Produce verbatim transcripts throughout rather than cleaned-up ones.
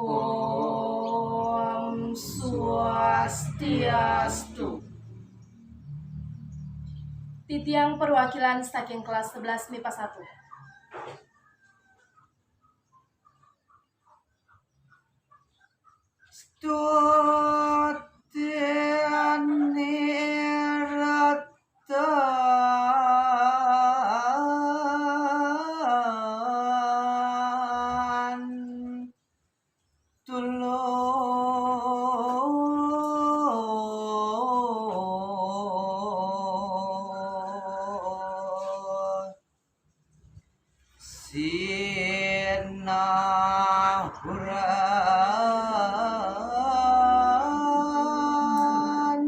Om Swastiastu. Titiang perwakilan saking kelas sebelas MIPA satu. Stuti niratan tulung sinahuran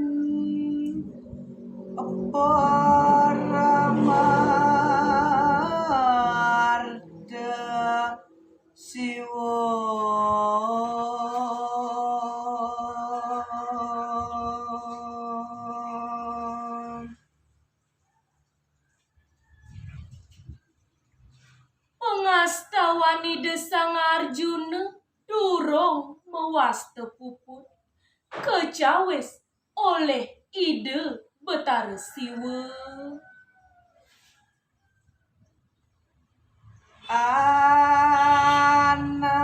paramarta Siwa. Pangastawan Ida Sang Arjuna durung mawasta puput, kacawis olih Ida Betara Siwa. Anakku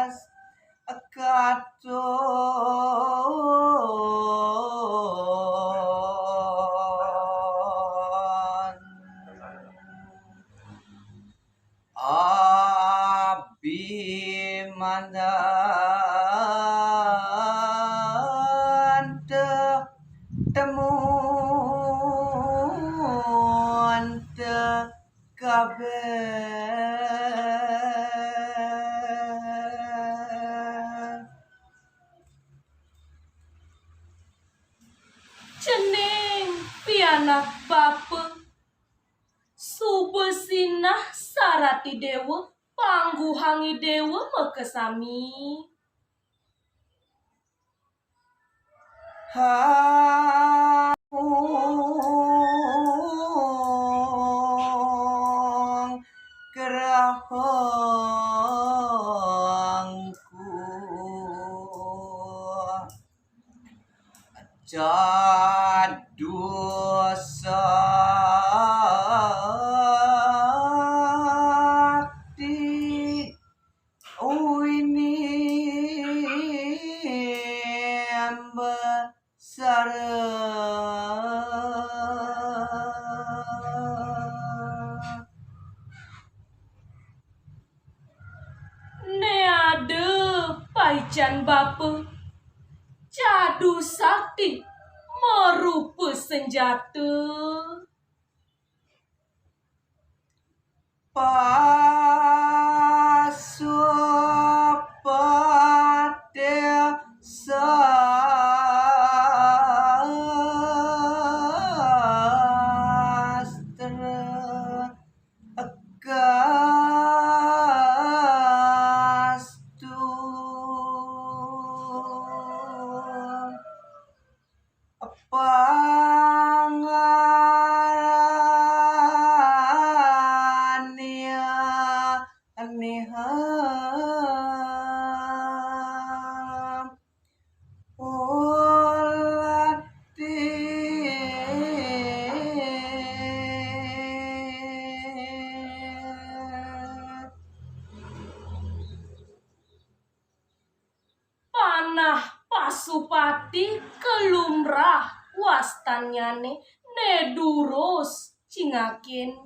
us katon Abhimandan tetemun tekabeh. Cening pianak bapa, suba sinah sarati Déwa, pangguhang I Déwa makasami. Hang gerahangku. Jadu sakti uini ambasara. Né ada paican bapa, jadu sakti marupa sanjata. Pasupati sastra kastu. Pangarania aniham ulati. Panah Pasupati kalumrah wastannyané, né durus cingakin.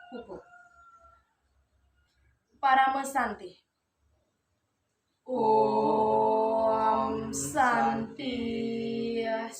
Puput. Parama Santi. Om Santi.